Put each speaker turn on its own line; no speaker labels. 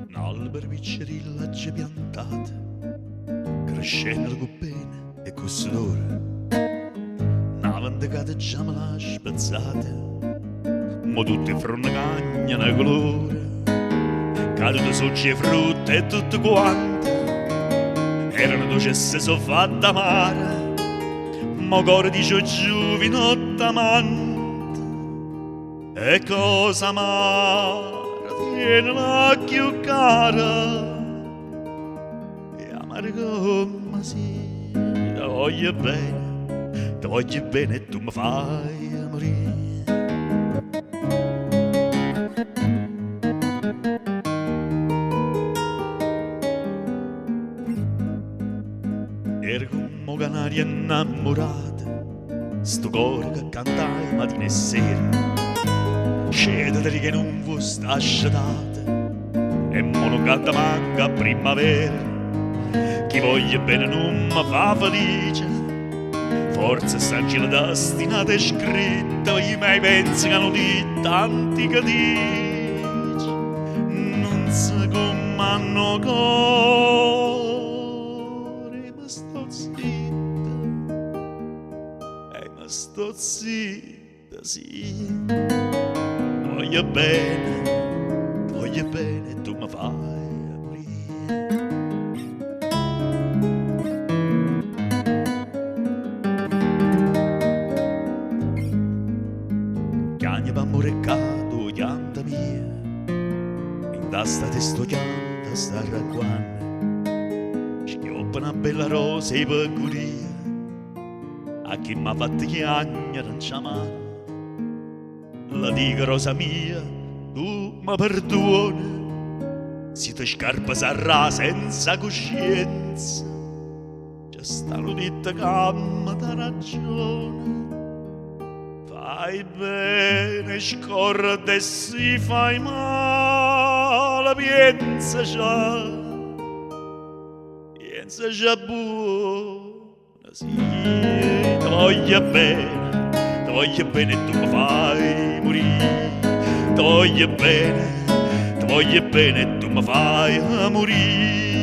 N'albero piccerillo aggio piantato, crescennolo cu pene e cu sudore. Na ventata già me l'ha spezzata, mo tutt' 'e fronne cagnano colore. Cadute so' già 'e frutte e tutte quante erano doce e se so' fatte amare. Ma 'o core dice 'o giuvinotto amante, è cosa amara, tienela cchiù cara. E amara comme si', te voglio bene, te voglio bene e tu me faje murì. Era comm' 'o canario 'nnammurato, stu core che cantaje matina e sera. Scétate che nun vuò sta scetato, e mo nun canta manco a primmavera. Chi voglio bene nun me fa felice, forse sta 'ncielo destinato e scritto, io me penso ca nu ditto antico dice, nun se cummanna 'o core, e me sto zitto, e me sto zitto, sì. Te voglio bene, te voglio bene e tu me faje murì. Chiagne p'ammore ca tu chianta mia, dint' 'sta sto chianto sta arracquanno, schioppa na bella rosa 'e pecuria, a chi m'ha fatto chiagnere 'nce 'a manno. La dico rosa mia, tu mi perduoni, si te scarpa sarrà senza coscienza, c'è sta nu ditto che mi dà ragione. Fai bene, scorda e si fai male, piensaci, piensaci buono, sì, te voglio bene, te voglio bene e tu mi fai morì. Te voglio bene, te voglio bene e tu mi fai morì.